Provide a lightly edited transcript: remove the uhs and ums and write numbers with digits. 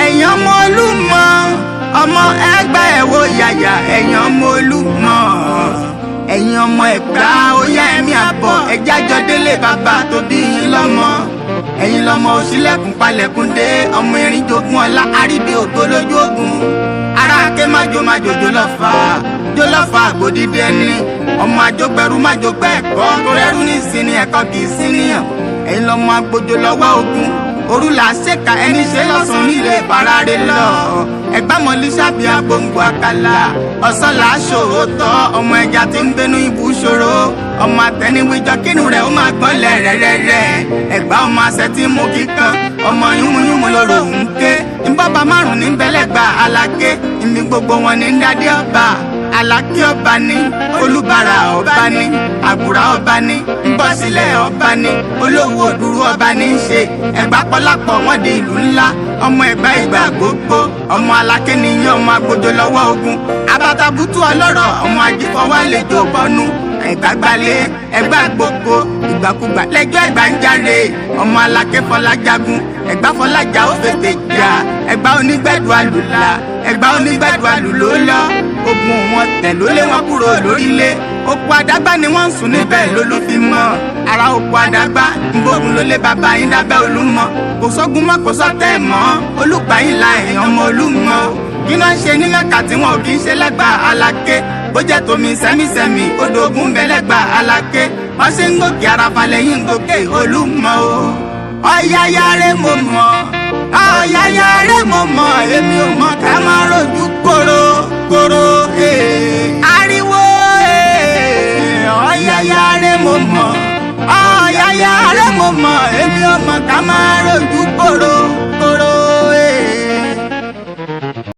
Ẹ̀yin ọmọ Olúmọ, ọmọ ẹgbẹ́ ẹ̀wò yàyà. Ẹ̀yin ọmọ Olúmọ, ẹ̀yin ọmọ Ẹ̀gbá, ó yá ẹ̀mí àbọ̀, ẹ̀já jọ délé bàbá tó bí yín lọ́mọ. Ẹ̀yin lọ́mọ òṣìlẹ̀kùn palẹ̀kùn dé, ọmọ erin jogún ọlá, àríbi ògbó lójú ogun. Ara ké májò májò jólọ́fà jólọ́fà àgbòdìdí ẹni. Ọmọ àjọgbẹ̀rú májògbẹ́ ẹ̀kọ́ tó rẹ́rú ní ìsinmi, ẹ̀kọ́ kì í sí níyàn. Ẹ̀yin lọ́mọ agbójó lọ́wọ́ ogun òrùlà ṣèkà, ẹni ṣe lọ́sàn-án nílé ìbárare lọ. Ẹ̀gbámọ̀lì sábì agbóngbò àkàlà ọ̀sán là á ṣòro tọ́. Ọmọ ẹja tí ń gbénú ibú ṣòro, ọmọ àtẹniwíjọ kínú rẹ̀ ó máa gbọ́n lẹ̀ rẹ́rẹ́rẹ́. Ẹ̀gbá ọmọ àṣẹ tí mú kíkan, ọmọ yúnmúyúnmú lóró ń ké. Nbọ́ba márùn ní bẹ́lẹ́gbà aláké ìmí, gbogbo wọn ní dádé ọba. Aláké ọba ní, olúbàrà ọba ní, àgùrà ọba ní, nbọ́sílẹ̀ ọba ní, olówó òdúró ọba ní í ṣe. Ẹ̀gbá pọlápọ̀ wọ́n di ìlú ńlá. Ọmọ Ẹ̀gbá ìgbà gbogbo, ọmọ aláké nìyẹn, ọmọ agbójó lọ́wọ́ ogun, abatabutu ọlọ́rọ̀, ọmọ ajífọwálejò bọnu. Ẹ̀gbá gbalẹ̀, Ẹ̀gbá gbogbo ìgbàkúgbà lẹ́jọ́ Ẹ̀gbá ń jáde. Ọmọ aláké fọlájagun, Ẹ̀gbá fọlájà ó fètè jà. Ẹ̀gbá onígbẹ̀dù àlùlà, Ẹ̀gbá onígbẹ̀dù àlùlò lọ. Ogun wọn tẹ̀ ló lé wọn kúrò lórílẹ̀. Oko àdágbà ni wọ́n ń sùn níbẹ̀ lólú fi mọ́ ara. Oko àdágbà ngbógun ló lé bàbá yín dábẹ́ Olúmọ. Kò sógun mọ́, kò sọ́tẹ̀ mọ́, olùgbà yín la èèyàn ọmọ Olúmọ. Kí náà ń ṣe ní Mẹ́ka tí wọn ò kì í ṣe lẹ́gbà aláké? Bó jẹ́ tomi sẹ́mísẹ́mí, odò ogun bẹ lẹ́gbà aláké. Wọ́n ṣe ń gòkè Àràfà lẹ́yìn ń gòkè Olúmọ o. Ọ̀yáyáré mo mọ̀, ọ̀yáyáré mo mọ̀, èmi ò mọ̀ ká má rojú kóró kóró ariwo. Ọ̀yáyáré mo mọ̀, ọ̀yáyáré mo mọ̀, èmi ò mọ̀ ká má rojú kóró.